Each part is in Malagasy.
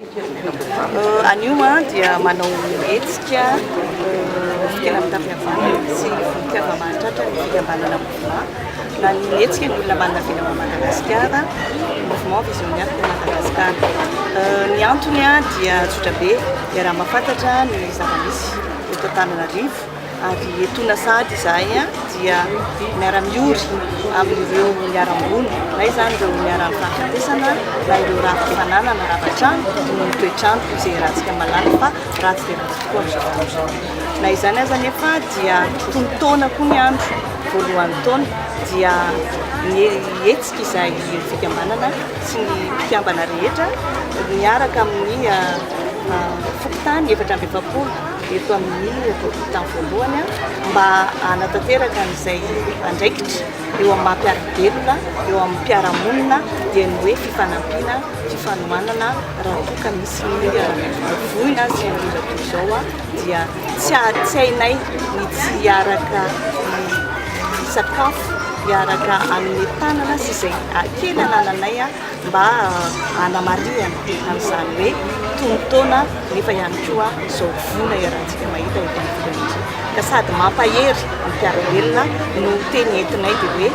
Anio dia manao hetsika fikena mitafy-havanana sy fitiava-mahatratra ny fikambanana Mouvement. Na ny hetsika ny olona manana vina ho Madagasikara, Mouvement Visionnaire pour Madagascar. Ny antony dia tsotra be, iaraha-mahafantatra ny zava-misy eto Antananarivo. Ary etoana sahady izahay dia miara-miory amin'ireo niharam-boina, na izany ireo niharan'ny fahafatesana, na ireo rava fananana, rava trano, noho ny toetr'andro izay iarahantsika mahalala fa ratsy dia ratsy tokoa amin'izao fotoana izao. Na izany aza anefa dia tonon-taona koa ny andro, voalohan'ny taona, dia nihetsika izahay fikambanana sy ny mpikambana rehetra niaraka amin'ny fokontany 44 eto amin'ny boriboritany voalohany mba hanatanteraka an'izay andraikitra eo amin'ny maha mpiara-belona, eo amin'ny mpiara-monina dia ny hoe fifanampiana, fifanohanana raha toa ka misy ny voina sy ny loza toy izao dia tsy tsy hainay ny tsy hiaraka hisakafo, hiaraka hanome tanana sy izay kely anananay mba hanamarihana an'izany hoe tonon-taona nefa ihany koa izao voina iarahantsika mahita eto amin'ny firenena izao. Ka sady mampahery ny mpiara-belona no teny entinay dia hoe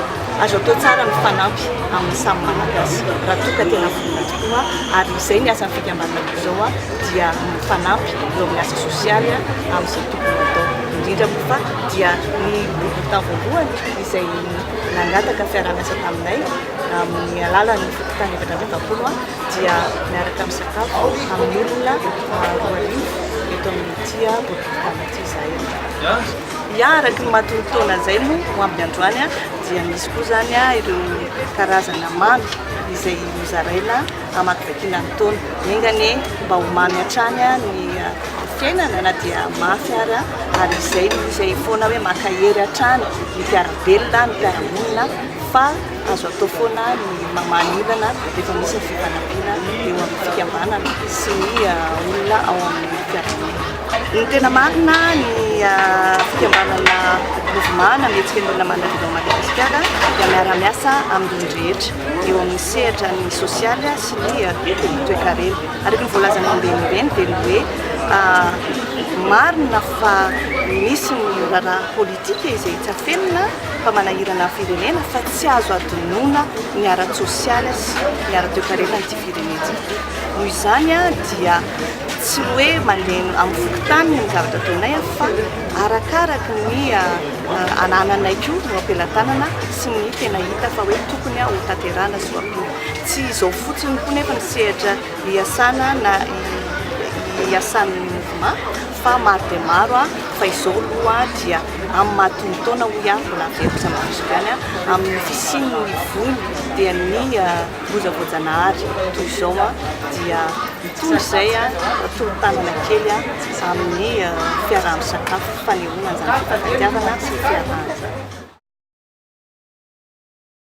azo atao tsara ny mifanampy amin'ny samy Malagasy raha toa ka tena vonona tokoa ary izay ny asan'ny fikambanana toy izao dia mifanampy eo amin'ny asa sosialy amin'izay tokony hatao. Indrindra moa fa dia ny boriboritany voalohany izay nangataka fiaraha-miasa taminay amin'ny alalan'ny fokontany 44 ha dia miaraka misakafo amin'ny olona 2000 eto amin'ity boriborintany ity izahay androany. Ya, araka ny maha tonon-taona izay moa ho amin'ny androany dia misy koa izany ireo karazana mamy izay nozaraina hamakivakiana ny taona. Enga anie mba ho mamy hatrany ny fiainana na dia mafy ary, ary izay no izay foana hoe mankahery hatrany ny mpiara-belona, ny mpiara-monina fa azo atao foana ny mamaha ny olana rehefa misy ny fifanampiana eo amin'ny fikambanana sy ny olona ao amin'ny fiarahamonina. Ny tena marina, ny fikambanana Mouvement na Mihetsika ny Olona Manana Vina ao Madagasikara dia miara-miasa amin'ny olon-drehetra eo amin'ny sehatra ny sosialy sy ny toekarena. Araka ny voalazan'ny ombienimbeny dia ny hoe marina fa misy ny raharaha politika izay tsy afenina fa manahirana ny firenena fa tsy azo adinoina ny ara-tsosialy sy ny ara-toekarena an'ity firenentsika ity. Noho izany dia tsy hoe mandeha amin'ny fokontany ny zavatra ataonay fa arakaraky ny anananay koa no am-pelatanana sy ny tena hita fa hoe tokony ho tanterahana sy ho ampiana. Tsy izao fotsiny koa nefa ny sehatra iasana na iasan'ny mouvement fa maro dia maro fa izao aloha dia amin'ny maha tonon-taona hoy aho, mbola averiko sy hamafisiko ihany, amin'ny fisian'ny voina dia ny loza voajanahary toy izao dia mitondra izay tolo-tanana kely amin'ny fiaraha-misakafo fanehoana an'izany fifankatiavana sy fiarahana izany.